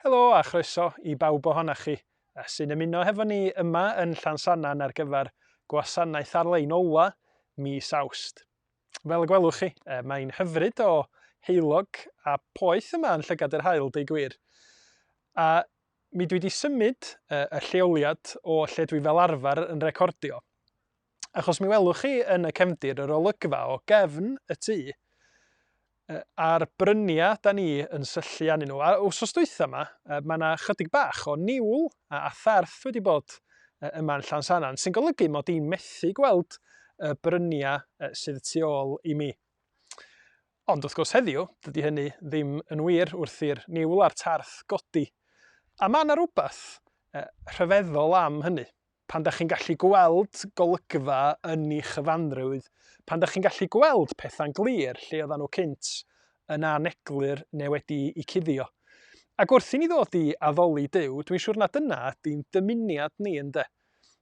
Helo a chroeso i bawb ohonoch chi sy'n ymuno hefo ni yma yn Llansannan ar gyfer gwasanaeth ar-lein ola mis Awst. Fel y gwelwch chi, mae'n hyfryd o heulog a poeth yma yn Llygad yr Haul, deud gwir. A mi dwi wedi symud y lleoliad o lle dwi fel arfer yn recordio, Achos mi welwch chi yn y cefndir yr olygfa o gefn y tŷ a'r bryniau da ni yn syllu arnyn nhw. A wsos dwytha yma, mae yna chydig bach o niwl a tharth wedi bod yma yn Llansannan, sy'n golygu mod i'n methu gweld y bryniau sydd tu ôl i mi. Ond wrth gwrs heddiw, dydy hynny ddim yn wir wrth i'r niwl a'r tarth godi. A mae yna rhywbeth rhyfeddol am hynny. pan dach chi'n gallu gweld golygfa yn ei chyfanrwydd, pan dach chi'n gallu gweld pethau'n glir lle oeddan nhw cynt yn aneglur neu wedi i cuddio. Ac wrth i ni ddod i addoli Duw, dwi'n siŵr na dyna ydy'n dymuniad ni ynde?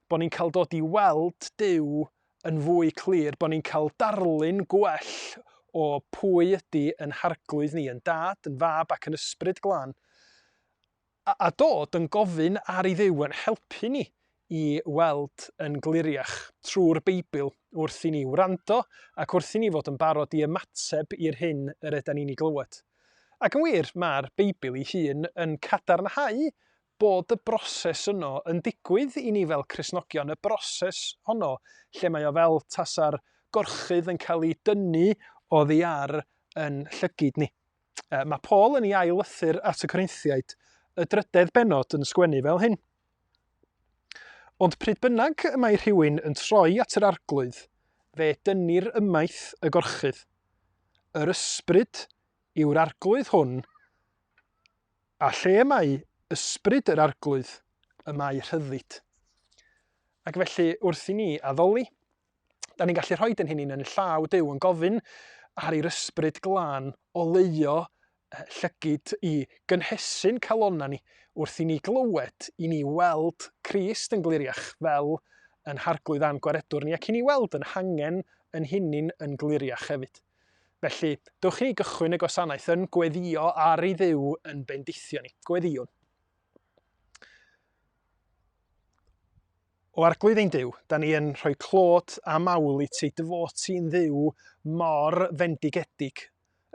Bod ni'n cael dod i weld Duw yn fwy clir, bod ni'n cael darlun gwell o pwy ydy yn harglwydd ni, yn dad, yn fab ac yn ysbryd glân. a dod yn gofyn ar i Dduw yn helpu ni i weld yn gliriach trwy'r Beibl wrth i ni wrando ac wrth i ni fod yn barod i ymateb i'r hyn yr ydan ni'n ei glywed. Ac yn wir, mae'r Beibl ei hun yn cadarnhau bod y broses yno yn digwydd i ni fel Cristnogion, y broses honno lle mae o fel tasa'r gorchudd yn cael ei dynnu oddi ar yn llygid ni. Mae Paul yn ei ail lythyr at y Corinthiaid, y drydedd bennod, yn sgwennu fel hyn. Ond pryd bynnag y mae rhywun yn troi at yr arglwydd, fe dynnir ymaith y gorchudd. Yr ysbryd yw'r arglwydd hwn, a lle y mae ysbryd yr arglwydd, y mae rhyddid. Ac felly, wrth i ni addoli, Da ni'n gallu rhoi yn hunain yn llaw Duw yn gofyn ar i'r ysbryd glân oleuo llygid i gynhesu'n calonna ni wrth i ni glywed, i ni weld Crist yn gliriach fel yn harglwydd a'n gwaredwr ni ac i ni weld yn hangen yn hunain yn gliriach hefyd. Felly, dewch i ni gychwyn y gwasanaeth yn gweddio ar i Dduw yn bendithio ni. Gweddiwn. O Arglwydd ein Duw, da ni yn rhoi clod a mawl i ti, dy fod ti'n Dduw mor fendigedig,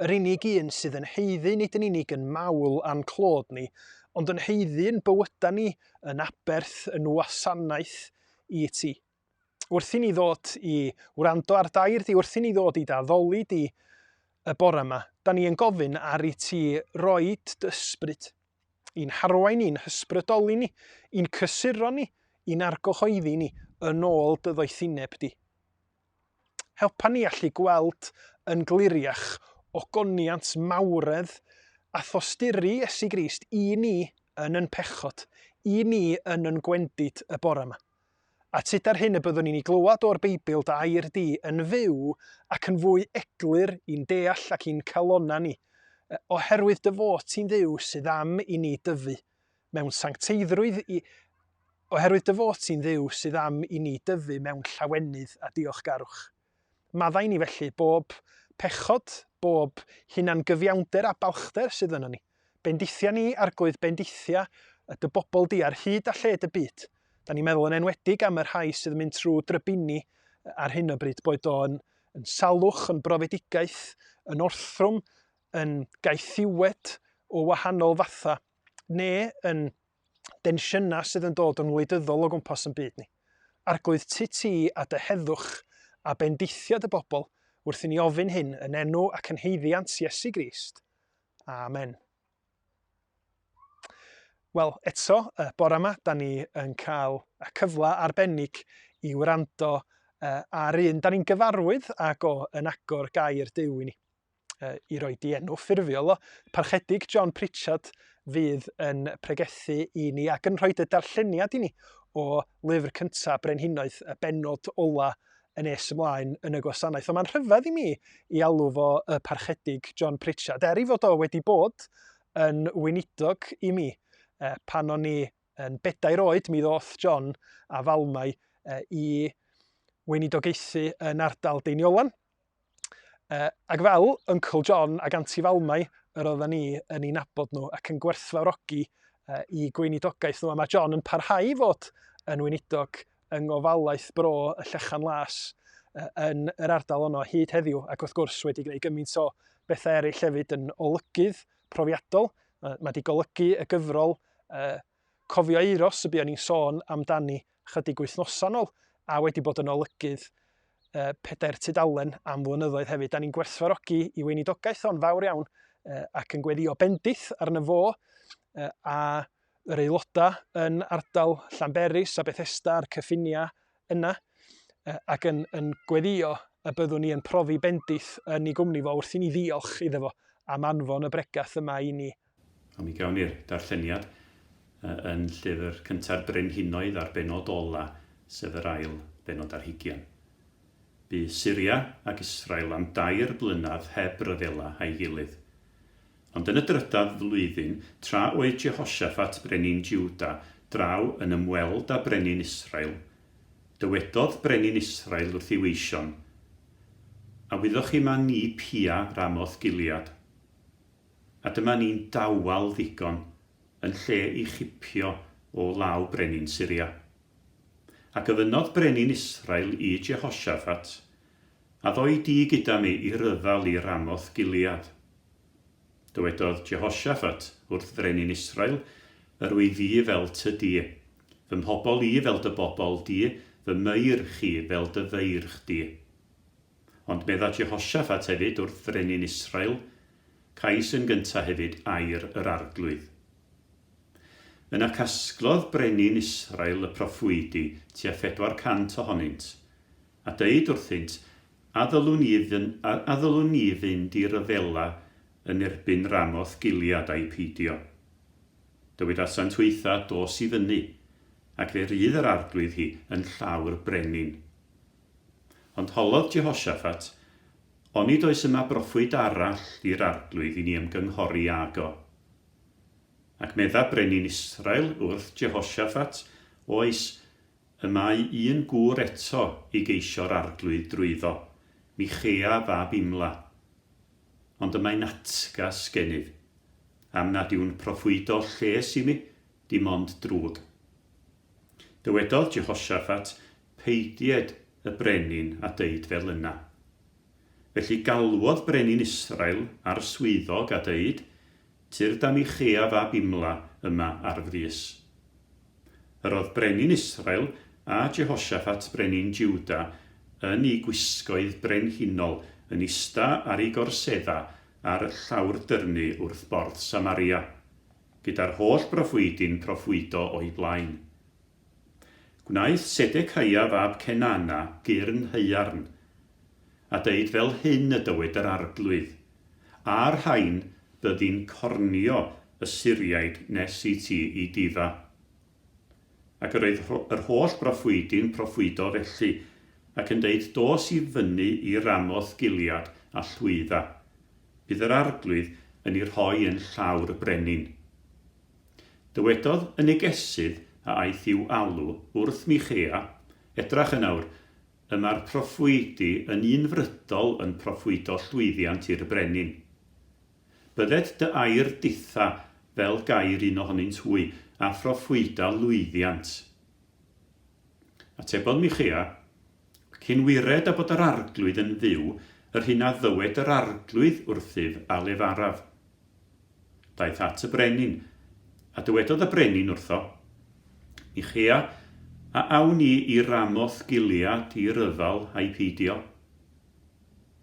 yr unig un sydd yn haeddu nid yn unig yn mawl a'n clod ni, ond yn haeddu'n bywydau ni yn aberth yn wasanaeth i ti. Wrth i ni ddod i wrando ar dair di, wrth i ni ddod i d'addoli di y bore yma, da ni yn gofyn ar i ti roed dy ysbryd i'n harwain ni'n hysbrydoli ni, i'n cysuro ni, i'n argyhoeddi ni yn ôl dy ddoethineb di. Helpa ni allu gweld yn gliriach ogoniant mawredd a thosturi Iesu Grist i ni yn yn pechod, i ni yn yn gwendid y bore yma. A tuda'r hyn y byddwn ni'n ei glywed o'r Beibl dy air di yn fyw ac yn fwy eglur i'n deall ac i'n calonnau ni, oherwydd dy fod ti'n Dduw sydd am i ni dyfu mewn sancteiddrwydd i oherwydd dy fod ti'n Dduw sydd am i ni dyfu mewn llawenydd a diolchgarwch. Maddau ni felly bob pechod, bob hunangyfiawnder a balchder sydd yno ni. Bendithia ni, Arglwydd, bendithia dy bobl di ar hyd a lled y byd. Da ni'n meddwl yn enwedig am y rhai sydd yn mynd trwy drybini ar hyn o bryd, boed o yn, yn salwch, yn brofedigaeth, yn orthrwm, yn gaethiwed o wahanol fathau, neu yn densiynau sydd yn dod yn wleidyddol o gwmpas yn byd ni. Arglwydd, ti ti a dy heddwch a bendithia dy bobl wrth i ni ofyn hyn yn enw ac yn haeddiant Iesu Grist. Amen. Wel, eto, y bore yma, da ni yn cael y cyfle arbennig i wrando ar un da ni'n gyfarwydd ag o yn agor gair Duw i ni. i roi dienw ffurfiol o. Parchedig John Pritchard fydd yn pregethu i ni ac yn rhoi y darlleniad i ni o lyfr cyntaf Brenhinoedd, y bennod ola yn nes ymlaen yn y gwasanaeth. Ond mae'n rhyfedd i mi i alw fo y Parchedig John Pritchard, er ei fod o wedi bod yn weinidog i mi pan o'n i yn bedair oed, mi ddoth John a Falmai i weinidogaethu yn ardal Deiniolen. Ac fel Uncle John ac Auntie Falmai yr oedden ni yn ei nabod nhw ac yn gwerthfawrogi i gweinidogaeth nhw. A mae John yn parhau i fod yn weinidog yng ngofalaeth bro y Llechan Las yn yr ardal honno hyd heddiw, ac wrth gwrs wedi gwneud gymaint o bethau eraill hefyd yn olygydd profiadol. Mae wedi golygu y gyfrol Cofio Euros y buon ni'n sôn amdani chydig wythnosau nôl, a wedi bod yn olygydd uh, pedair tudalen am flynyddoedd hefyd. Da ni'n gwerthfawrogi i weinidogaeth o'n fawr iawn uh, ac yn gweddio bendith arno fo uh, a yr aelodau yn ardal Llanberis a Bethesda a'r cyffiniau yna uh, ac yn, yn gweddio y byddwn ni yn profi bendith yn ei gwmni fo wrth i ni ddiolch iddo fo am anfon y bregath yma i ni. A mi gawn ni'r darlleniad yn llyfr cynta'r Brenhinoedd a'r bennod ola, sef yr ail bennod ar hugian. Bu Syria ac Israel am dair blynedd heb ryfela â'i gilydd. Ond yn y drydedd flwyddyn, tra oedd Jehoshaphat brenin Jiwda draw yn ymweld â brenin Israel, dywedodd brenin Israel wrth ei weision, A wyddoch chi ma ni pia Ramoth Gilead? A dyma ni'n dawel ddigon yn lle i chipio o law brenin Syria. A gofynnodd brenin Israel i Jehoshaphat, A ddoi di gyda mi i ryfel i Ramoth Gilead? Dywedodd Jehoshaphat wrth frenin Israel, Yr wyf fi fel tŷ di, fy mhobl i fel dy bobl di, fy meirch i fel dy feirch di. Ond medda Jehoshaphat hefyd wrth frenin Israel, Cais yn gyntaf hefyd air yr Arglwydd. Yna casglodd brenin Israel y proffwydi, tua 400 ohonynt, a deud wrthynt, A ddylwn i, a ddylwn i fynd i ryfela yn erbyn Ramoth Gilead ai peidio? Dywedasant hwytha, Dos i fyny, ac fe rydd yr Arglwydd hi yn llaw'r brenin. Ond holodd Jehoshaphat, Onid oes yma broffwyd arall i'r Arglwydd i ni ymgynghori ag o? Ac medda brenin Israel wrth Jehoshaphat, Oes, y mae un gŵr eto i geisio'r Arglwydd drwyddo, Michea fab Imla. Ond y mae'n atgas gennyf, am nad yw'n proffwydo lles i mi, dim ond drwg. Dywedodd Jehoshaphat, Peidied y brenin a deud fel yna. Felly galwodd brenin Israel ar swyddog a deud, Tyrd â Michea fab Imla yma ar frys. Yr oedd brenin Israel a Jehoshaphat brenin Jiwda yn eu gwisgoedd brenhinol yn ista ar eu gorsedda ar y llawr dyrnu wrth borth Samaria, gyda'r holl broffwydi'n proffwydo o'u blaen. Gwnaeth Sedecaia fab Cenaana gyrn haearn, a deud fel hyn y dywed yr Arglwydd, A'r rhain byddi'n cornio y Syriaid nes i ti i difa. Ac yr oedd yr holl broffwydi'n proffwydo felly, ac yn deud Dos i fyny i Ramoth Gilead a llwydda. Bydd yr Arglwydd yn ei rhoi yn llaw'r brenin. Dywedodd y negesydd a aeth i'w alw wrth Michea, Edrach yn awr, y mae'r proffwydi yn unfrydol yn proffwydo llwyddiant i'r brenin. Bydded dy air ditha fel gair un ohonynt hwy, a phroffwyda lwyddiant. Atebodd Michea, Cyn wired â bod yr Arglwydd yn fyw, yr hyn a ddywed yr Arglwydd wrthyf a lefaraf. Daeth at y brenin, a dywedodd y brenin wrtho, Michea, a awn ni i Ramoth Gilead i ryfel ai peidio?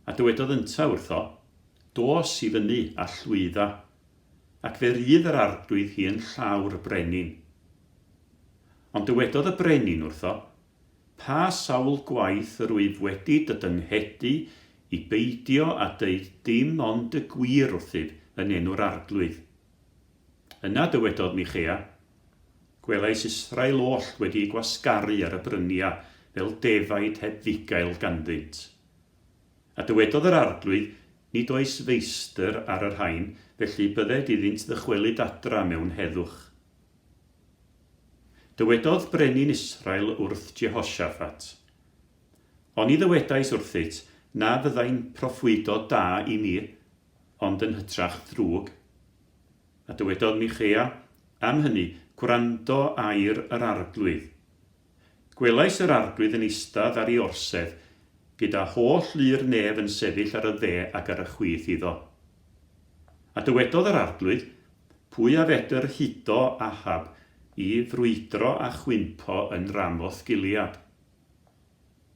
A dywedodd yntau wrtho, Dos i fyny a llwydda, ac fe rydd yr arglwydd hi yn llaw'r brenin. Ond dywedodd y brenin wrtho, Pa sawl gwaith yr wyf wedi dy dynghedu i beidio â deud dim ond y gwir wrthyf yn enw'r Arglwydd? Yna dywedodd Michea, Gwelais Israel oll wedi eu gwasgaru ar y bryniau fel defaid heb fugail ganddynt. A dywedodd yr Arglwydd, Nid oes feistr ar y rhain, felly bydded iddynt ddychwelyd adra mewn heddwch. Dywedodd brenin Israel wrth Jehoshaphat, Oni ddywedais wrthyt na fyddai'n proffwydo da i mi, ond yn hytrach ddrwg. A dywedodd Michea, Am hynny, gwrando air yr Arglwydd. Gwelais yr Arglwydd yn eistedd ar ei orsedd, gyda holl lu'r nef yn sefyll ar y dde ac ar y chwith iddo. A dywedodd yr Arglwydd, Pwy a fedr hudo Ahab i frwydro a chwympo yn Ramoth Gilead?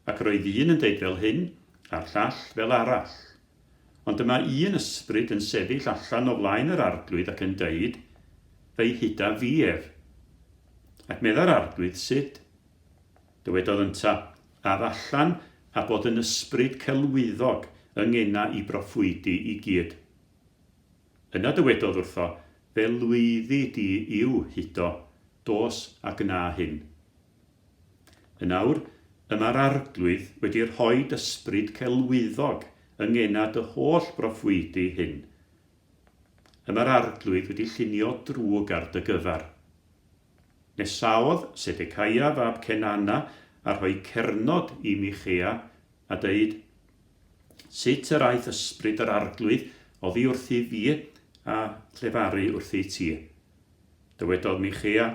Ac yr oedd un yn deud fel hyn, a'r llall fel arall. Ond dyma un ysbryd yn sefyll allan o flaen yr Arglwydd ac yn deud, Fe'i huda fi ef. Ac medda'r Arglwydd, Sut? Dywedodd ynta, Af allan a bod yn ysbryd celwyddog yng ngena i broffwydi i gyd. Yna dywedodd wrtho, Fe lwyddi di i'w hudo, dos a gwna hyn. Yn awr, y mae'r Arglwydd wedi rhoid ysbryd celwyddog yng ngenad dy holl broffwydi hyn. Y mae'r Arglwydd wedi llunio drwg ar dy gyfer. Nesaodd Sedecaia fab Cenana a rhoi cernod i Michea, a deud, Sut yr aeth ysbryd yr Arglwydd oddi wrthyf fi a llefaru wrthyt ti? Dywedodd Michea,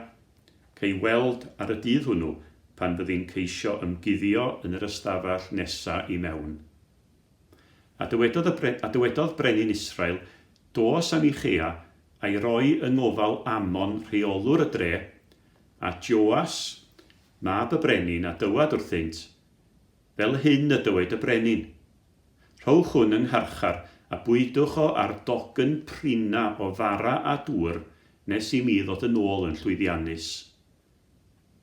Cei weld ar y dydd hwnnw pan fyddi'n ceisio ymguddio yn yr ystafell nesa i mewn. A dywedodd y a dywedodd brenin Israel, Dos â Michea, a'i roi yng ngofal Amon rheolwr y dre, a Joas, mab y brenin, a dywed wrthynt, Fel hyn y dywed y brenin, Rhowch hwn yng ngharchar, a bwydwch o ar dogn prina o fara a dŵr nes i mi ddod yn ôl yn llwyddiannus.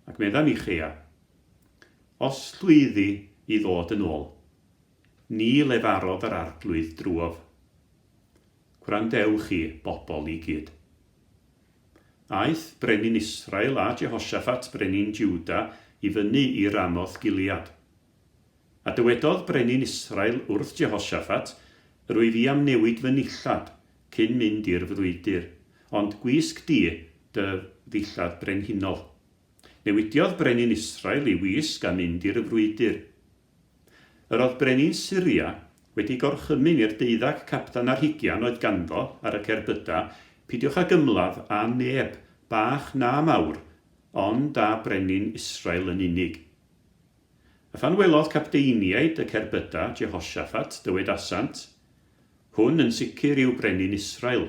Ac medda Michea, Os llwyddi i ddod yn ôl, ni lefarodd yr Arglwydd drwof. Gwrandewch chi, bobl i gyd. Aeth brenin Israel a Jehoshaphat brenin Jwda i fyny i Ramoth Gilead. A dywedodd brenin Israel wrth Jehoshaphat, Yr wyf i am newid fy nillad cyn mynd i'r frwydr, ond gwisg di dy ddillad brenhinol. Newidiodd brenin Israel ei wisg a mynd i'r frwydr. Yr oedd brenin Syria wedi gorchymyn i'r deuddag capdan ar hugian oedd ganddo ar y cerbydau, Pidiwch ag ymladd â neb, bach na mawr, ond â brenin Israel yn unig. A phan welodd capteiniaid y cerbydau Jehoshaphat, dywedasant, Hwn yn sicr yw brenin Israel.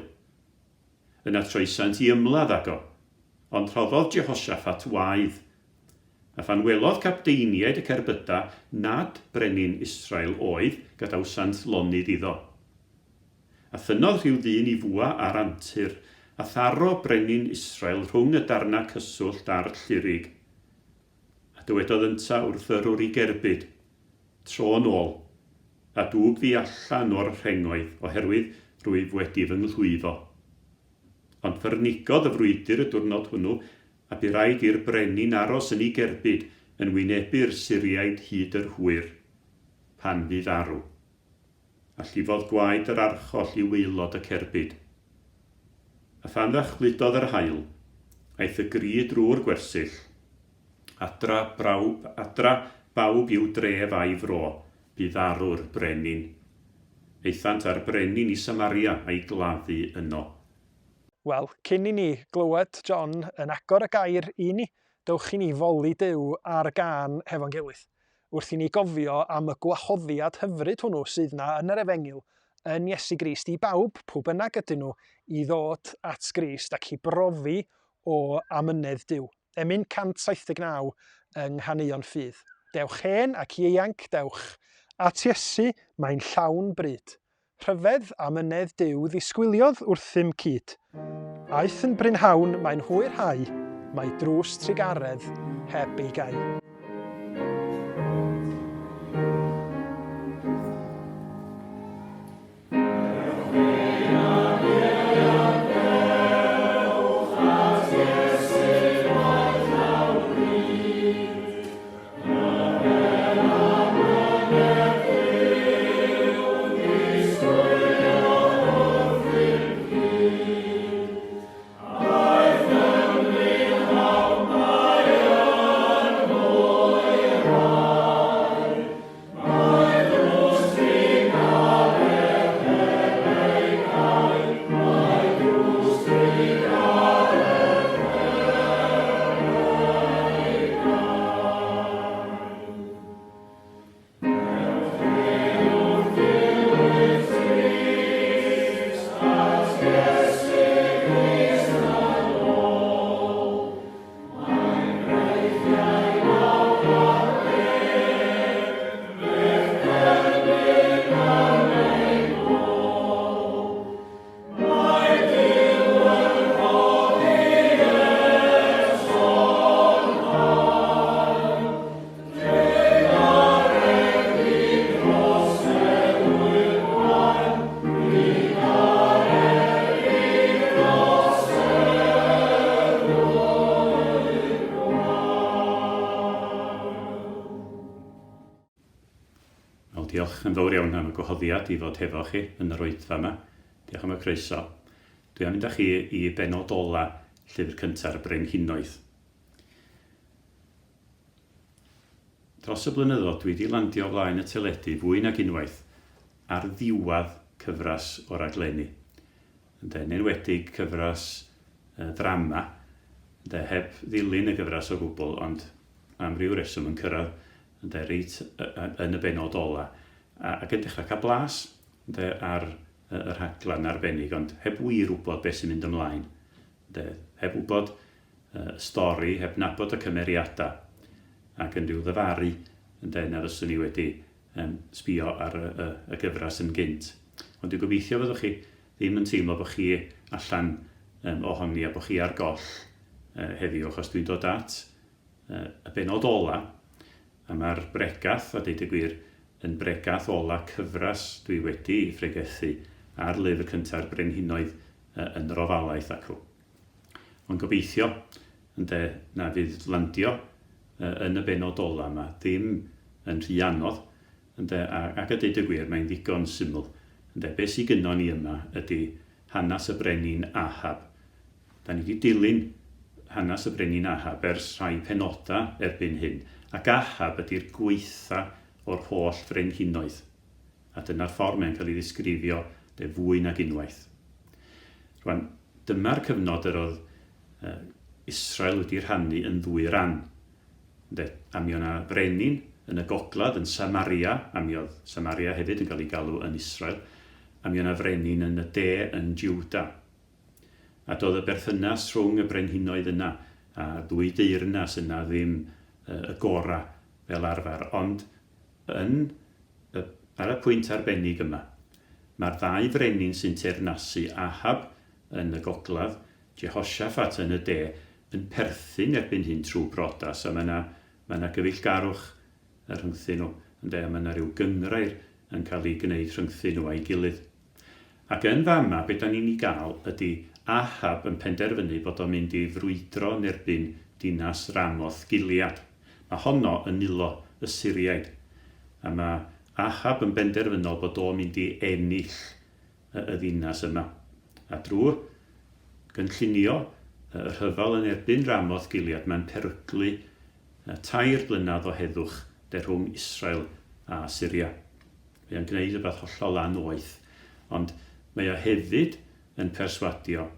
Yna troesant i ymladd ag o. Ond rhoddodd Jehoshaphat waedd. A phan welodd capteiniaid y cerbydau nad brenin Israel oedd, gadawsant lonydd iddo. A thynnodd rhyw ddyn i fwa ar antur, a tharo brenin Israel rhwng y darnau cyswllt a'r llurig. A dywedodd ynta wrth yrrwr i gerbyd, Tro'n ôl, a dwg fi allan o'r rhengoedd, oherwydd rwyf wedi fy nghlwyfo. Ond ffyrnigodd y frwydr y diwrnod hwnnw, A bu raid i'r brenin aros yn ei gerbyd yn wynebu'r Syriaid hyd yr hwyr, pan fu farw. A llifodd gwaed yr archoll i waelod y cerbyd. A phan ddachludodd yr haul, aeth y gri drwy'r gwersyll, Adra, brawb, adra, bawb i'w dref a'i fro, bu farw'r brenin. Aethant â'r brenin i Samaria a'i gladdu yno. Wel, cyn i ni glywed John yn agor y gair i ni, dewch i ni foli Duw ar gân hefo'n gilydd, wrth i ni gofio am y gwahoddiad hyfryd hwnnw sydd 'na yn yr Efengyl yn Iesu Grist i bawb, pw bynnag ydyn nhw, i ddod at Grist ac i brofi o amynedd Duw. Emyn 179 yng Nghaneuon Ffydd. Dewch hen ac ieuanc, dewch at Iesu, mae'n llawn bryd. Rhyfedd amynedd Duw ddisgwyliodd wrthym cyd. Aeth yn brynhawn, mae'n hwyrhau, mae drws trugaredd heb ei gau. iawn am y gwahoddiad i fod hefo chi yn yr oedfa yma. Diolch am y croeso. Dwi am fynd â chi i bennod ola llyfr cynta'r Brenhinoedd. Dros y blynyddoedd dwi 'di landio o flaen y teledu fwy nag unwaith ar ddiwedd cyfres o raglenni. Ynde, yn enwedig cyfres ddrama, ynde, heb ddilyn y gyfres o gwbl, ond am ryw reswm yn cyrraedd, ynde, reit yn y bennod ola, ac yn dechrau cael blas, ynde, ar y rhaglen arbennig, ond heb wir wybod beth sy'n mynd ymlaen, ynde, heb wybod y stori, heb nabod y cymeriadau, ac yn rhyw ddyfaru, ynde, na fyswn i wedi um, sbio ar y, y, y gyfres yn gynt. Ond dwi'n gobeithio fyddwch chi ddim yn teimlo bod chi allan um, ohoni a bod chi ar goll uh, heddiw, achos dwi'n dod at uh, y benod ola, a mae'r bregath, a deud y gwir, yn bregath ola cyfres dwi wedi phregethu ar lyfr cynta'r Brenhinoedd uh, yn yr ofalaeth acw. Ond gobeithio, ynde, na fydd landio yn y bennod ola yma ddim yn rhy anodd, ynde, a, ac a deud y gwir, mae'n ddigon syml. Ynde, be sy gynnon ni yma ydy hanes y brenin Ahab. Da ni wedi dilyn hanes y brenin Ahab ers rhai penodau erbyn hyn, ac Ahab ydy'r gwaetha o'r holl frenhinoedd. A dyna'r ffordd mae'n cael ei ddisgrifio de fwy nag unwaith. Rwan, dyma'r cyfnod yr oedd uh, Israel wedi rhannu yn ddwy ran. Ynde, a mi o'na frenin yn y gogledd yn Samaria, a mi oedd Samaria hefyd yn cael ei galw yn Israel, a mi o'na frenin yn y de yn Juda. A doedd y berthynas rhwng y brenhinoedd yna a'r ddwy deyrnas yna ddim y gorau fel arfer, ond yn y, ar y pwynt arbennig yma, mae'r ddau frenin sy'n teyrnasu, Ahab yn y gogledd, Jehoshaphat yn y de, yn perthyn erbyn hyn trwy brodas, a mae yna, mae yna gyfeillgarwch rhyngthyn nhw, ynde, a mae yna rhyw gynghrair yn cael ei gwneud rhyngthyn nhw a'i gilydd. Ac yn fama, be da ni'n ei gael ydy Ahab yn penderfynu bod o'n mynd i frwydro yn erbyn dinas Ramoth Gilead. Mae honno yn nwylo y Syriaid. A mae Ahab yn benderfynol bod o'n mynd i ennill y ddinas yma. A drwy gynllunio y rhyfel yn erbyn Ramoth Gilead, mae'n peryglu tair blynedd o heddwch de rhwng Israel a Syria. Mae o'n gwneud rhywbeth hollol annoeth, ond mae o hefyd yn perswadio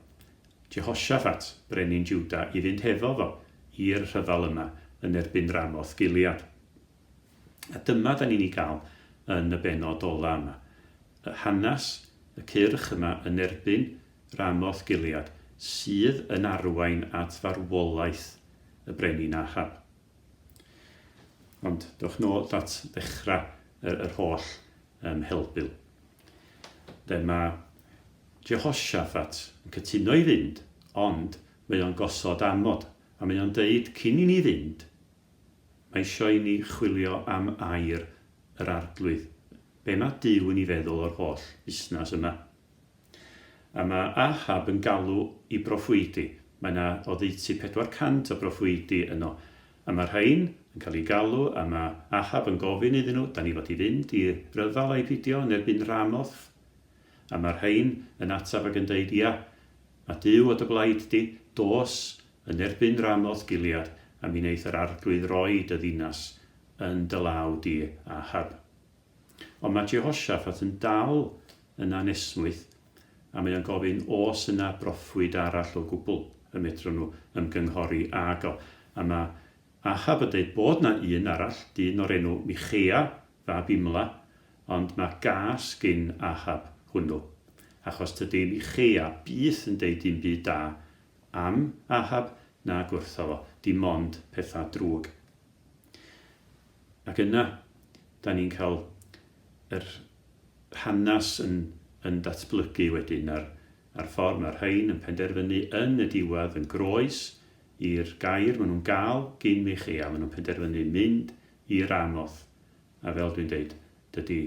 Jehoshaphat, brenin Jwda, i fynd hefo fo i'r rhyfel yma yn erbyn Ramoth Gilead. A dyma da ni'n ei gael yn y bennod ola yma. Y hanes y cyrch yma yn erbyn Ramoth Gilead sydd yn arwain at farwolaeth y brenin Ahab. Ond dewch nôl at ddechrau yr, yr holl um, helbul. De, mae Jehoshaphat yn cytuno i fynd, ond mae o'n gosod amod, a mae o'n deud cyn i ni fynd, mae eisiau i ni chwilio am air yr arglwydd. Be mae Duw yn ei feddwl o'r holl busnes yma? A mae Ahab yn galw i broffwydi. Mae 'na oddeutu 400 o broffwydi yno. A mae rhain yn cael eu galw, a mae Ahab yn gofyn iddyn nhw, 'Da ni fod i fynd i ryfel ai peidio yn erbyn Ramoth? A mae rhain yn ateb ac yn deud, Ia, mae Duw o dy blaid di, dos yn erbyn Ramoth Gilead, a mi wneith yr Arglwydd roi dy ddinas yn dy law di, Ahab. Ond mae Jehoshaphat yn dal yn anesmwyth, a mae o'n gofyn oes yna broffwyd arall o gwbl y medrwn nhw ymgynghori ag o. A mae Ahab yn deud bod 'na un arall, dyn o'r enw Michea, fab Imla, ond mae gas gin Ahab hwnnw, achos tydi Michea byth yn deud dim byd da am Ahab nag wrtho fo, dim ond pethau drwg. Ac yna, da ni'n cael yr hanes yn, yn datblygu wedyn a'r, a'r ffordd mae'r rhain yn penderfynu yn y diwedd yn groes i'r gair maen nhw'n gael gin Michea, maen nhw'n penderfynu mynd i Ramoth. A fel dwi'n deud, dydy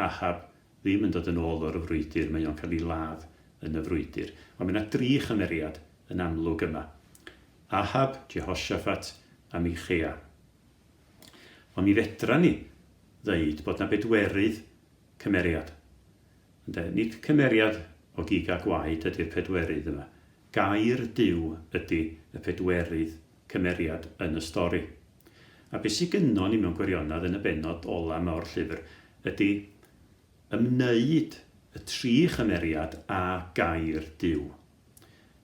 Ahab ddim yn dod yn ôl o'r frwydr, mae o'n cael ei ladd yn y frwydr. Ond mae yna dri chymeriad yn amlwg yma. Ahab, Jehoshaphat a Michea. Ond mi fedra ni ddeud bod 'na bedwerydd cymeriad. Ynde, nid cymeriad o gig a gwaed ydy'r pedwerydd yma. Gair Duw ydy y pedwerydd cymeriad yn y stori. A be sy gynnon ni mewn gwirionedd yn y bennod ola 'ma o'r llyfr ydy ymwneud y tri chymeriad â gair Duw.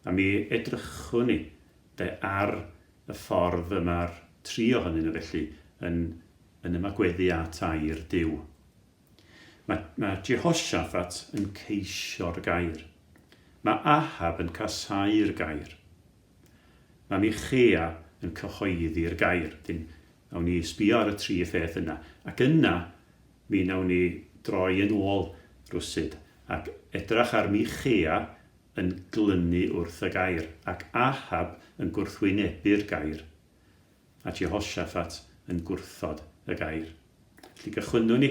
A mi edrychwn ni de ar y ffordd y mae'r tri ohonyn nhw felly yn yn ymagweddu at air Duw. Mae, mae Jehoshaphat yn ceisio'r gair. Mae Ahab yn casáu'r gair. Mae Michea yn cyhoeddi'r gair. Dyn, nawn ni sbio ar y tri pheth yna. Ac yna, mi nawn ni droi yn ôl rwsyd ac edrach ar Michea yn glynu wrth y gair, ac Ahab yn gwrthwynebu'r gair. a Jehoshaphat yn gwrthod y gair. Felly gychwynnwn ni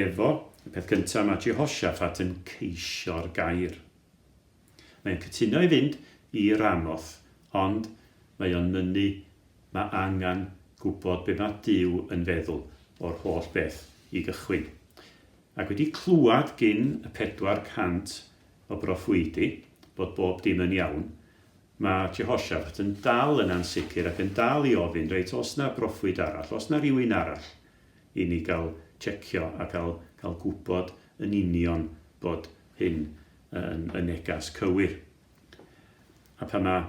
efo y peth cyntaf, mae Jehoshaphat yn ceisio'r gair. Mae'n cytuno i fynd i Ramoth, ond mae o'n mynnu mae angen gwybod be mae Duw yn feddwl o'r holl beth i gychwyn. Ac wedi clywed gin y 400 o broffwydi bod bob dim yn iawn, Mae Jehoshaphat yn dal yn ansicr ac yn dal i ofyn, reit, oes 'na broffwyd arall, oes 'na rywun arall i ni gael checio a cael, cael gwybod yn union bod hyn yn y negas cywir. A pan mae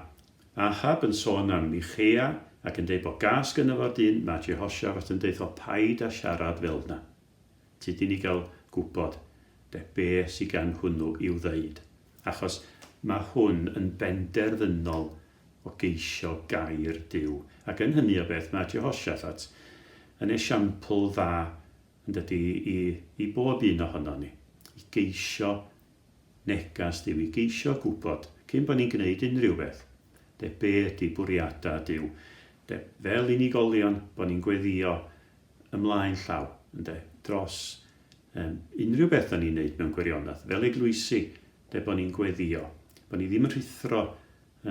Ahab yn sôn am Michea ac yn deud bod gas gynno fo'r dyn, mae Jehoshaphat yn deud o paid â siarad fel 'na. Tyd i ni gael gwybod de be sy gan hwnnw i'w ddeud. Achos mae hwn yn benderfynol o geisio gair Duw. Ac yn hynny o beth mae Jehoshaphat yn esiampl dda, yn dydy, i, i bob un ohonon ni. I geisio negas Duw, i geisio gwybod, cyn bod ni'n gwneud unrhyw beth, de be ydy bwriadau Duw. De, fel unigolion, bod ni'n gweddio ymlaen llaw, ynde, dros um, unrhyw beth da ni'n neud mewn gwirionedd, fel eglwysi, de, bod ni'n gweddio, bod ni ddim yn rhuthro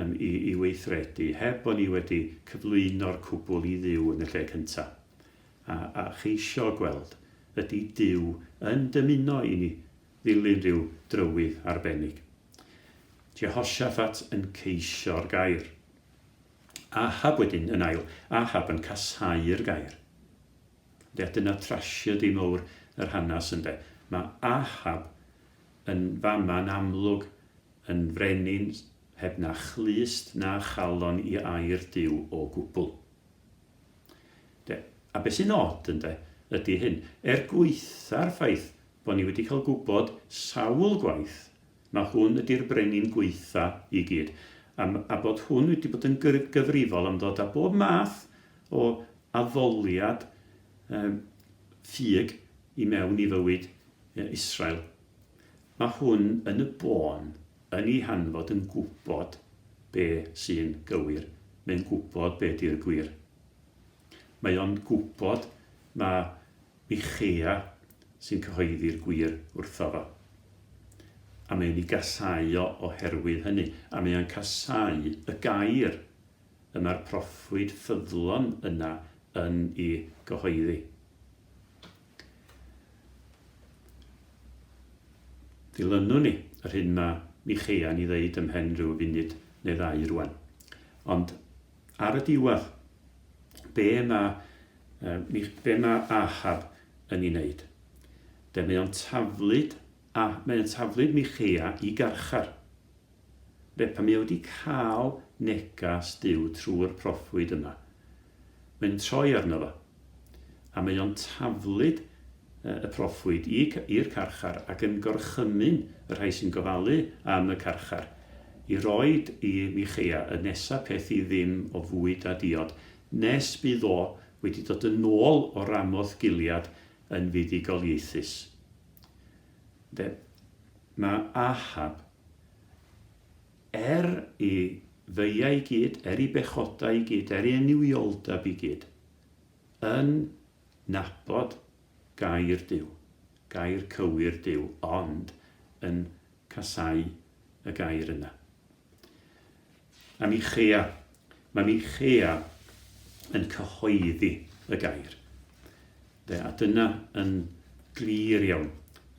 um, i, i weithredu, heb bod ni wedi cyflwyno'r cwbl i Dduw yn y lle cyntaf. A, a cheisio gweld ydy Duw yn dymuno i ni ddilyn rhyw drywydd arbennig. Jehoshaphat yn ceisio'r gair. Ahab wedyn yn ail, Ahab yn casáu'r gair. Ynde, a dyna trasiedi mowr yr hanes ynde. Mae Ahab yn fama'n amlwg yn frenin heb na chlust na chalon i air Duw o gwbl. Ynde, a beth sy'n od ynde, ydy hyn, er gwaetha'r ffaith bod ni wedi cael gwybod sawl gwaith Mae hwn ydi'r brenin gwaetha i gyd. A, a bod hwn wedi bod yn gyfrifol am ddod â bob math o addoliad um, ffug i mewn i fywyd Israel. Mae hwn yn y bôn, yn ei hanfod yn gwybod be sy'n gywir. Mae'n gwybod be di'r gwir. Mae o'n gwybod mae Michea sy'n cyhoeddi'r gwir wrtho fo. A mae o'n ei gasáu o oherwydd hynny. A mae o'n casáu y gair y mae'r proffwyd ffyddlon yna yn ei gyhoeddi. Dilynwn ni yr hyn mae Michea yn ei ddeud ymhen rhyw funud neu ddau rwan. Ond ar y diwedd, be mae Be mae Ahab yn ei wneud? De, mae o'n taflud, a, mae o'n taflud Michea i garchar. De, pan mae o wedi cael negas Duw trwy'r proffwyd yma, mae'n troi arno fo, a mae o'n taflud y proffwyd i'r carchar ac yn gorchymyn y rhai sy'n gofalu am y carchar i roed i Michea y nesa peth i ddim o fwyd a diod nes bydd o wedi dod yn ôl o Ramoth Gilead yn fuddugoliaethus. Ynde? Mae Ahab, er i feiau i gyd, er i bechodau i gyd, er i annuwioldeb i gyd, yn nabod gair Duw, gair cywir Duw, ond yn casáu y gair yna. A Michea, mae Michea yn cyhoeddi y gair. De, a dyna yn glir iawn.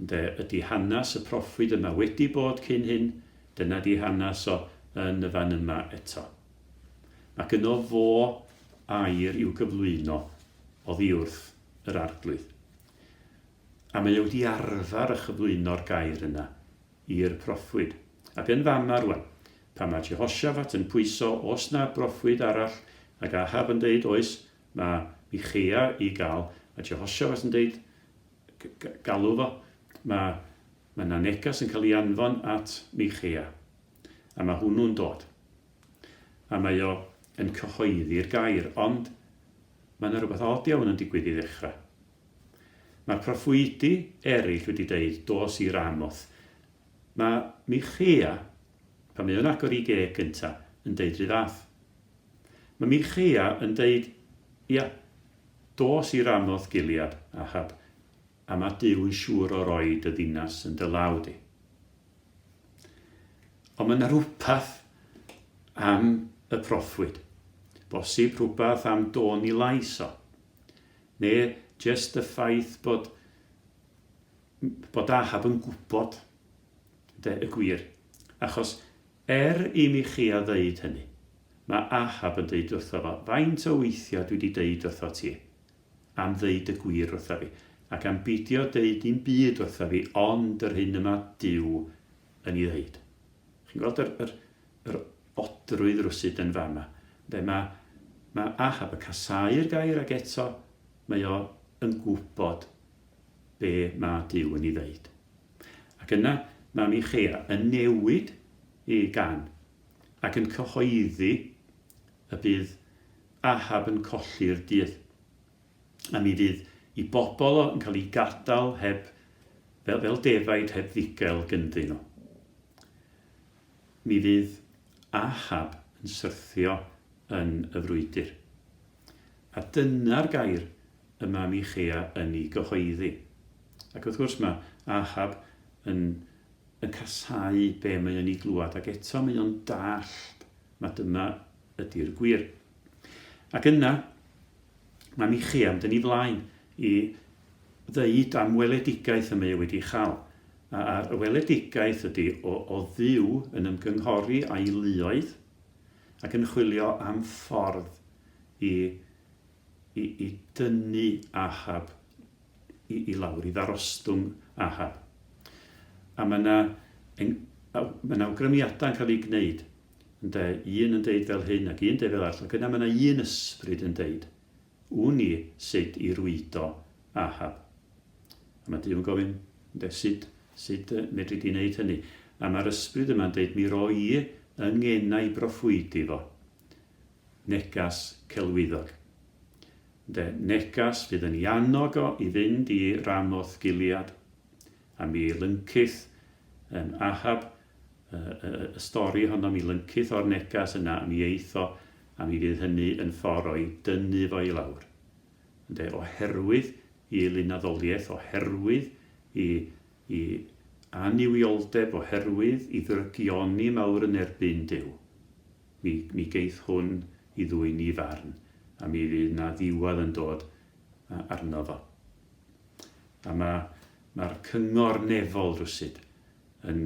Ynde, ydy hanes y proffwyd yma wedi bod cyn hyn, dyna di hanes o yn y fan yma eto. Mae gynno fo air i'w gyflwyno oddi wrth yr Arglwydd. A mae o wedi arfer a chyflwyno'r gair yna i'r proffwyd. Ac yn fama rwan, pan mae Jehoshaphat yn pwyso os na broffwyd arall, ac Ahab yn deud oes, mae Michea i gael, a Jehoshaphat yn deud galw fo, mae mae 'na neges yn cael ei anfon at Michea, a mae hwnnw'n dod. A mae o yn cyhoeddi'r gair, ond mae yna rhywbeth od iawn yn digwydd i ddechrau. Mae'r proffwydi eraill wedi deud, dos i Ramoth. Mae Michea, pan mae o'n agor ei geg gynta, yn deud rhy fath. Mae Michea yn deud, ia, dos i Ramoth Gilead, Ahab, a mae Duw yn siŵr o roi dy ddinas yn dy law di. Ond mae yna rhywbeth am y proffwyd. Bosib rhywbeth am dôn i lais o. Neu jest y ffaith bod, bod Ahab yn gwybod de, y gwir. Achos er i Michea ddeud hynny, mae Ahab yn deud wrtho fo, faint o weithiau dwi wedi deud wrtho ti am ddeud y gwir wrtha fi, ac am beidio deud dim byd wrtha fi ond yr hyn y mae Duw yn ei ddeud. Chi'n gweld yr, yr, yr odrwydd rwsut yn fama. Ynde, mae, mae Ahab yn casáu'r gair ac eto mae o yn gwybod be mae Duw yn ei ddeud. Ac yna mae Michea yn newid ei gan ac yn cyhoeddi y bydd Ahab yn colli'r dydd. A mi fydd i bobl o yn cael eu gadael heb, fel, fel defaid heb fugail gyndyn nhw. Mi fydd Ahab yn syrthio yn y frwydr. A dyna'r gair y mae Michea yn ei gyhoeddi. Ac wrth gwrs mae Ahab yn, yn casáu be mae o'n ei glywed, ac eto mae o'n dallt mae dyma ydy'r gwir. Ac yna, mae Michea yn dynnu flaen i ddeud am weledigaeth y mae e wedi chael. A'r weledigaeth ydy o, o Dduw yn ymgynghori â'i luoedd ac yn chwilio am ffordd i, i, i dynnu Ahab i, i lawr, i ddarostwng Ahab. A mae yna, mae yna awgrymiadau yn cael eu gwneud Ynde, un yn deud fel hyn ac un deud fel arall, ac yna mae yna un ysbryd yn deud, wn i sut i rwydo Ahab. A mae Duw yn gofyn, ynde, sut, sut medri di wneud hynny? A mae'r ysbryd yma'n deud, mi ro i yng ngenau broffwydi fo, negas celwyddog. Ynde, negas fydd yn ei annog o i fynd i Ramoth Gilead, a mi lyncith um, Ahab y, y, y stori honno, mi lyncith o'r negas yna, a mi eith o, a mi fydd hynny yn ffordd o'i dynnu fo i lawr. Ynde, oherwydd i lunaddoliaeth, oherwydd i, i annuwioldeb, oherwydd i ddrygioni mawr yn erbyn Duw, mi, mi geith hwn i ddwyn i farn, a mi fydd na ddiwedd yn dod arno fo. A mae, mae'r cyngor nefol rywsut yn,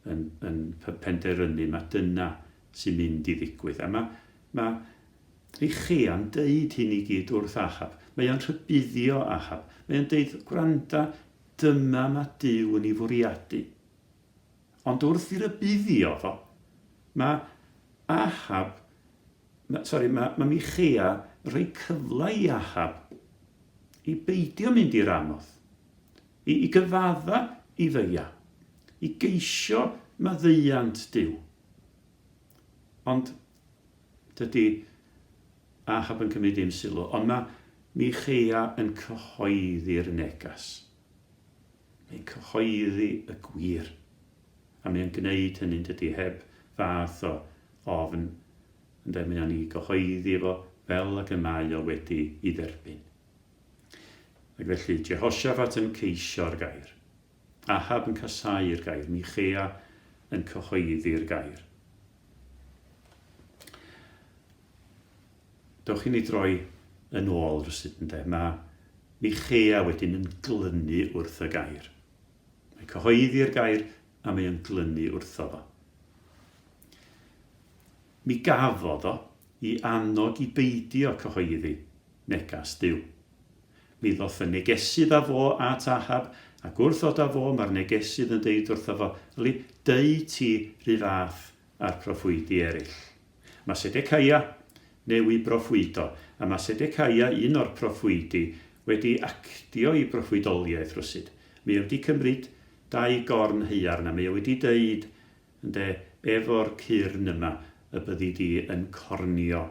yn, yn penderfynu mae dyna sy'n mynd i ddigwydd. A mae, mae Michea'n deud hyn i gyd wrth Ahab. Mae o'n rhybuddio Ahab. Mae o'n deud, gwranda, dyma mae Duw yn ei fwriadu. Ond wrth i rybuddio fo, mae Ahab, mae, sori, mae, mae Michea yn rhoi cyfle i Ahab i beidio mynd i Ramoth. I, i gyfadda i feia, i geisio maddeuant Duw. Ond dydy Ahab yn cymryd dim sylw, ond mae Michea yn cyhoeddi'r negas. Mae'n cyhoeddi y gwir. A mae'n gwneud hynny'n dydy heb fath o ofn, ynde, mae o'n i gyhoeddi fo fel ag y mae o wedi i dderbyn. Ac felly Jehoshaphat yn ceisio'r gair. Ahab yn casáu'r gair. Michea yn cyhoeddi'r gair. Dewch i ni droi yn ôl rywsut ynde. Mae Michea wedyn yn glynu wrth y gair. Mae'n cyhoeddi'r gair a mae o'n glynu wrtho fo. Mi gafodd o i annog i beidio cyhoeddi negas Duw. Mi ddoth y negesydd â fo at Ahab, ac wrth ddod â fo, mae'r negesydd yn deud wrtho fo, Yli, deud ti 'run fath â'r proffwydi eraill. Mae Sedecaia newy broffwydo, a mae Sedecaia, un o'r proffwydi, wedi actio i broffwydoliaeth rywsut. Mae o wedi cymryd dau gorn haearn a mae o wedi deud, ynde, efo'r cyrn yma y byddi di yn cornio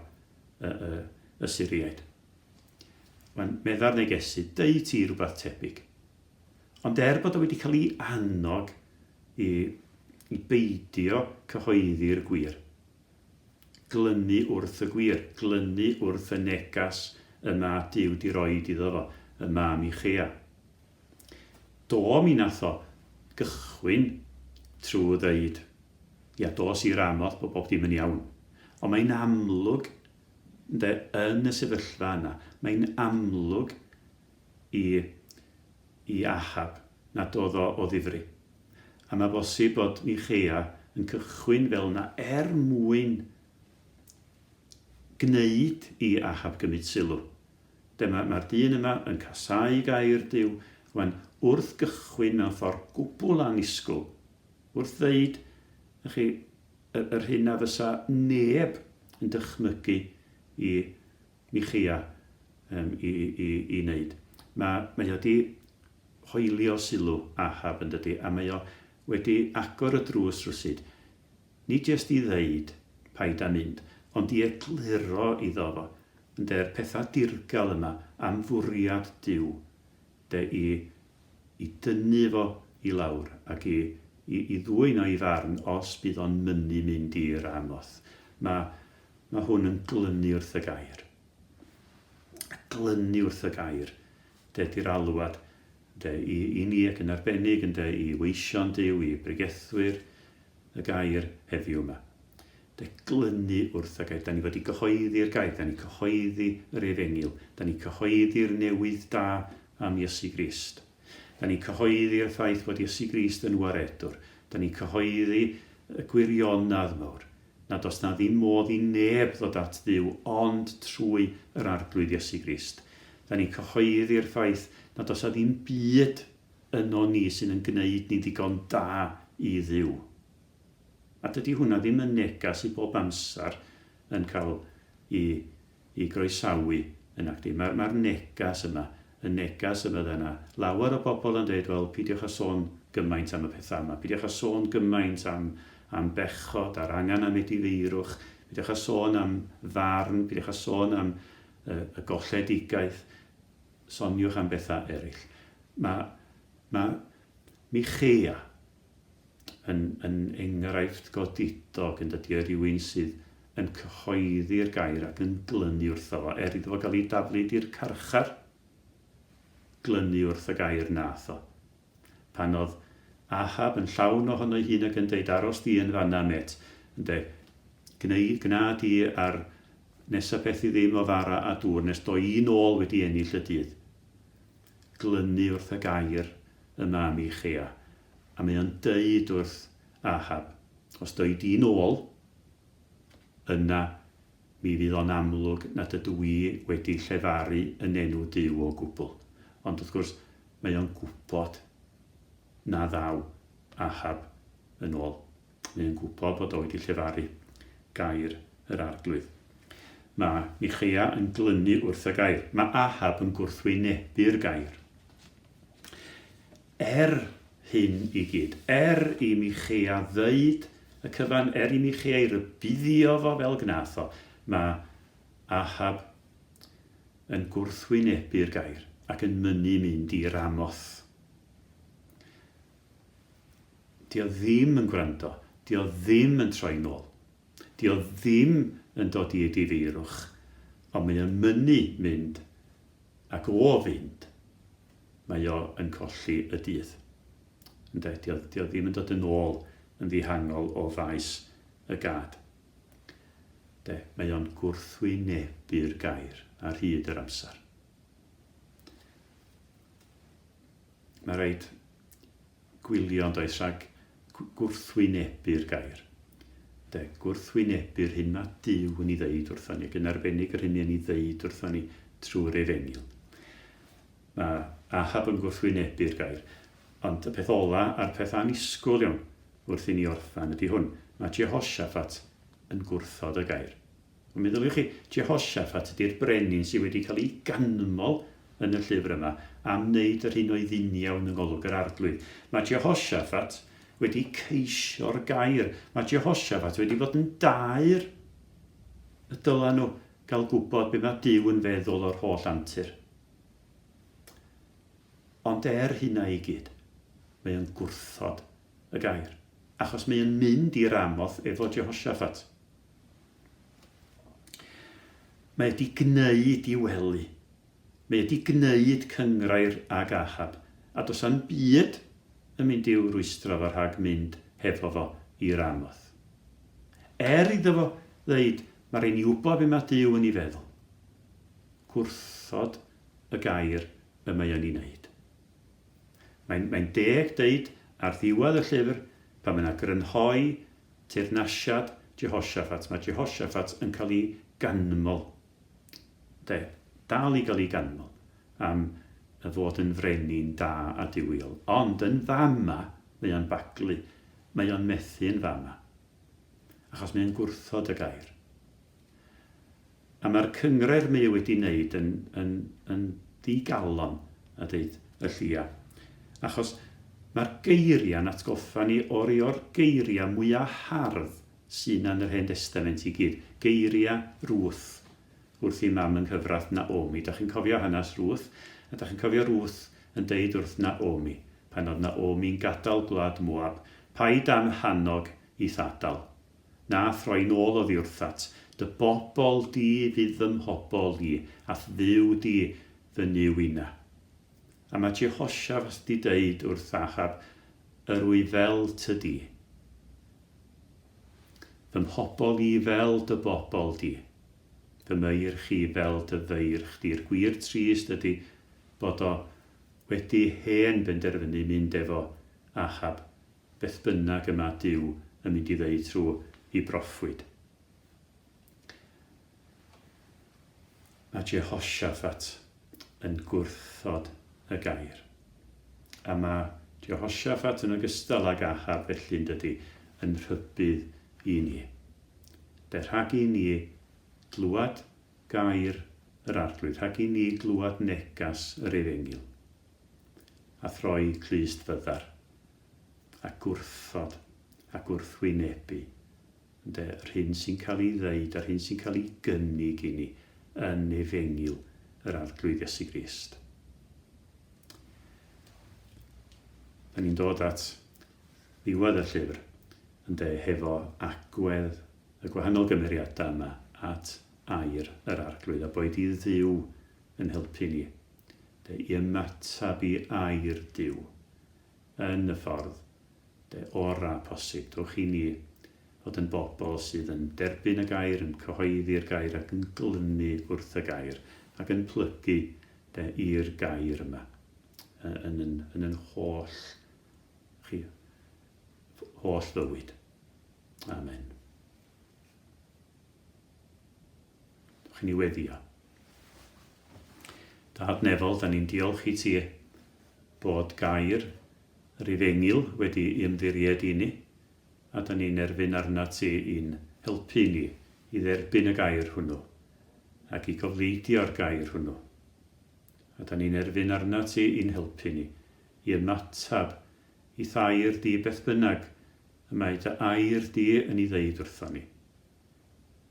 y, y, y Syriaid. Wan, medda'r negesydd, deud ti rhywbeth tebyg. Ond er bod o wedi cael ei annog i, i beidio cyhoeddi'r gwir, glynu wrth y gwir, glynu wrth y negas y mae Duw di roid iddo fo, y mae Michea. Do, mi nath o gychwyn trwy ddeud, ia, dos i Ramoth bod bob dim yn iawn. Ond mae'n amlwg, ynde, yn y sefyllfa yna, mae'n amlwg i, i Ahab nad oedd o o ddifri. A mae bosib bod Michea yn cychwyn fel yna er mwyn gwneud i Ahab gymryd sylw. De, mae'r ma dyn yma yn casáu gair Duw, wan, wrth gychwyn mewn ffordd gwbl annisgwyl, wrth ddeud, chi, yr, yr hyn na fysa neb yn dychmygu i Michea um, i, i, i wneud. Mae, mae o wedi hoelio sylw Ahab yn dydy, a mae o wedi agor y drws rywsut, nid jest i ddeud paid â mynd, ond i egluro iddo fo, ynde'r pethau dirgel yma am fwriad Duw, de i, i dynnu fo i lawr ac i, i, i ddwyn o i farn os bydd o'n mynnu mynd i Ramoth. Mae, Mae hwn yn glynu wrth y gair. Glynu wrth y gair, de, di'r alwad, de, i, i ni ac yn arbennig, ynde, i weision Duw, i bregethwyr y gair heddiw yma. De, glynu wrth y gair. Da ni fod i gyhoeddi'r gair, da ni cyhoeddi yr efengyl, da ni cyhoeddi'r newydd da am Iesu Grist. Da ni'n cyhoeddi'r ffaith bod Iesu Grist yn waredwr. Da ni'n cyhoeddi y gwirionedd mawr. nad oes 'na ddim modd i neb ddod at Dduw ond trwy yr Arglwydd Iesu Grist. Da ni'n cyhoeddi'r ffaith nad oes 'na ddim byd yno ni sy'n yn gwneud ni'n ddigon da i Dduw. A dydy hwnna ddim yn negas sydd bob amser yn cael i i groesawu yn nacdi? Mae'r mae'r negas yma, y negas y bydde yna lawer o bobl yn dweud, wel, peidiwch â sôn gymaint am y pethau yma, peidiwch â sôn gymaint am, am bechod a'r angen am edifeirwch, peidiwch â sôn am farn, peidiwch â sôn am y, y golledigaeth, soniwch am bethau eraill. Mae, mae Michea, yn, yn enghraifft godidog yn dydy o rywun sydd yn cyhoeddi'r gair ac yn glynu wrtho fo, er iddo fo gael ei daflud i'r carchar, glynu wrth y gair nath o. Pan oedd Ahab yn llawn ohono'i hun ac yn deud aros di yn fanna met, ynde, gneu, gna di ar nesa peth i ddim o fara a dŵr nes doi i nôl wedi ennill y dydd. Glynu wrth y gair y ma Michea. A mae o'n deud wrth Ahab, os doi di'n ôl, yna mi fydd o'n amlwg nad ydw i wedi llefaru yn enw Duw o gwbl. Ond wrth gwrs, mae o'n gwybod na ddaw Ahab yn ôl. Mae o'n gwybod bod o wedi llefaru gair yr Arglwydd. Mae Michea yn glynu wrth y gair. Mae Ahab yn gwrthwynebu'r gair. Er hyn i gyd, er i Michea ddeud y cyfan, er i Michea ei rybuddio fo fel gnath o, mae Ahab yn gwrthwynebu'r gair ac yn mynnu mynd i Ramoth. Di o ddim yn gwrando, di o ddim yn troi nôl, di o ddim yn dod i edifeirwch, ond mae o'n mynnu mynd ac o fynd mae o yn colli y dydd. Ynde, di o, di o ddim yn dod yn ôl yn ddihangol o faes y gad. De, mae o'n gwrthwynebu'r gair ar hyd yr amser. Mae rhaid gwylio yn does rhag gwrthwynebu'r gair. De, gwrthwynebu'r hyn mae Duw yn ei ddeud wrthon ni, ac yn arbennig yr hyn mae'n ei ddeud wrthon ni trwy'r efengyl. Mae Ahab yn gwrthwynebu'r gair, ond y peth ola a'r peth annisgwyl iawn wrth i ni orffen ydy hwn, mae Jehoshaphat yn gwrthod y gair. Ond meddyliwch chi, Jehoshaphat ydy'r brenin sydd wedi cael ei ganmol yn y llyfr yma am wneud yr hyn oedd uniawn yng ngolwg yr Arglwydd. Mae Jehoshaphat wedi ceisio'r gair. Mae Jehoshaphat wedi bod yn daer y dyla nhw gael gwybod be mae Duw yn feddwl o'r holl antur. Ond er hynna i gyd, mae o'n gwrthod y gair, achos mae o'n mynd i Ramoth efo Jehoshaphat. Mae wedi gwneud i wely. Mae wedi gwneud cynghrair ag Ahab, a does na'm byd yn mynd i'w rwystro fo rhag mynd hefo fo i Ramoth. Er iddo fo ddeud, mae rhaid ni wybod be mae Duw yn ei feddwl. Gwrthod y gair y mae o'n ei wneud. Mae'n mae deg deud ar ddiwedd y llyfr, pan mae yna grynhoi Teyrnasiad Jehoshaphat, mae Jehoshaphat yn cael ei ganmol, de, dal i gael ei ganmol am fod yn frenin da a duwiol. Ond yn fama, mae o'n baglu, mae o'n methu yn fama, achos mae o'n gwrthod y gair. A mae'r cynghrair mae e wedi wneud yn, yn, yn ddigalon, a deud y llia. Achos mae'r geiriau'n atgoffa ni o rai o'r geiriau mwyaf hardd sydd 'na yn yr Hen Destament i gyd. Geiriau Ruth wrth ei mam yng nghyfraith Naomi. Dach chi'n cofio hanes Ruth? A dach chi'n cofio Ruth yn deud wrth Naomi, pan oedd Naomi'n gadael gwlad Moab, Paid â'm hannog i'th adael. Na throi'n ôl oddi wrthat, dy bobl di fydd fy mhobl i, a'th Dduw di fy Nuw inna. A mae Jehoshaphat 'di deud wrth Ahab, Yr wyf fel ty di. Fy mhobl i fel dy bobl di. Fy meirch i fel dy feirch di'r gwir trist ydi bod o wedi hen benderfynu mynd efo Ahab beth bynnag y mae Duw yn mynd i ddeud trwy ei broffwyd. Mae Jehoshaphat yn gwrthod y gair. A mae Jehoshaphat yn ogystal ag Ahab felly yn dydy, yn rhybudd i ni. De rhag i ni glywed gair yr Arglwydd, rhag i ni glywed negas yr Efengyl, a throi clust fyddar. a gwrthod a gwrthwynebu, ynde, yr hyn sy'n cael ei ddeud a'r hyn sy'n cael ei gynnig i ni yn Efengyl yr Arglwydd Iesu Grist. Da ni'n dod at ddiwedd y llyfr, ynde, hefo agwedd y gwahanol gymeriadau yma at air yr Arglwydd, a boed i Dduw yn helpu ni de, i ymateb i air Duw yn y ffordd de ora posib. Dowch i ni fod yn bobl sydd yn derbyn y gair, yn cyhoeddi'r gair ac yn glynu wrth y gair ac yn plygu de i'r gair yma yn yn, yn, yn holl, chi, holl fywyd. Amen. Dewch i ni weddio. Dad nefol, da ni'n diolch i ti bod gair yr efengyl wedi ymddiried i ni, a da ni'n erfyn arnat ti i'n helpu ni i dderbyn y gair hwnnw ac i gofleidio'r gair hwnnw. A da ni'n erfyn arnat ti i'n helpu ni i ymateb i'th air di beth bynnag y mae dy air di yn ei ddeud wrthon ni.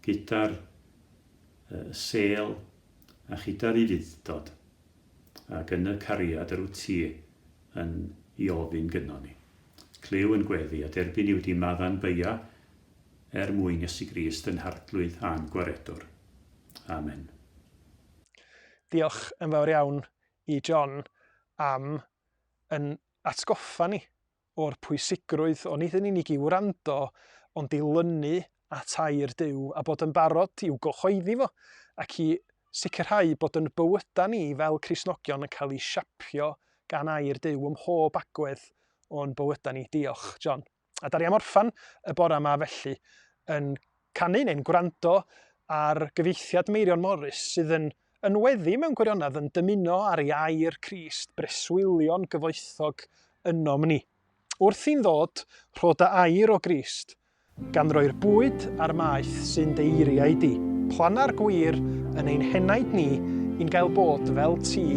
Gyda'r sêl a chyda'r ufudd-dod ac yn y cariad yr wyt ti yn i ofyn gynnon ni. Clyw yn gweddi a derbyn i wedi maddau'n beia er mwyn Iesu Grist yn Harglwydd a'n Gwaredwr. Amen. Diolch yn fawr iawn i John am yn atgoffa ni o'r pwysigrwydd o nid yn unig i wrando, ond i lynu at air Duw a bod yn barod i'w gyhoeddi fo ac i sicrhau bod yn bywydau ni fel Cristnogion yn cael eu siapio gan air Duw ym mhob agwedd o'n bywydau ni. Diolch, John. A da ni am orffan y bore yma felly yn canu neu'n gwrando ar gyfieithiad Meirion Morris sydd yn yn weddi mewn gwirionedd yn dymuno ar ei air Crist breswylio'n gyfoethog ynom ni. Wrth i'n ddod, rho dy air o Grist, gan roi'r bwyd a'r maeth sy'n dy eiriau di. Planna'r gwir yn ein henaid ni i'n gael bod fel ti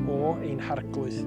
o ein Harglwydd.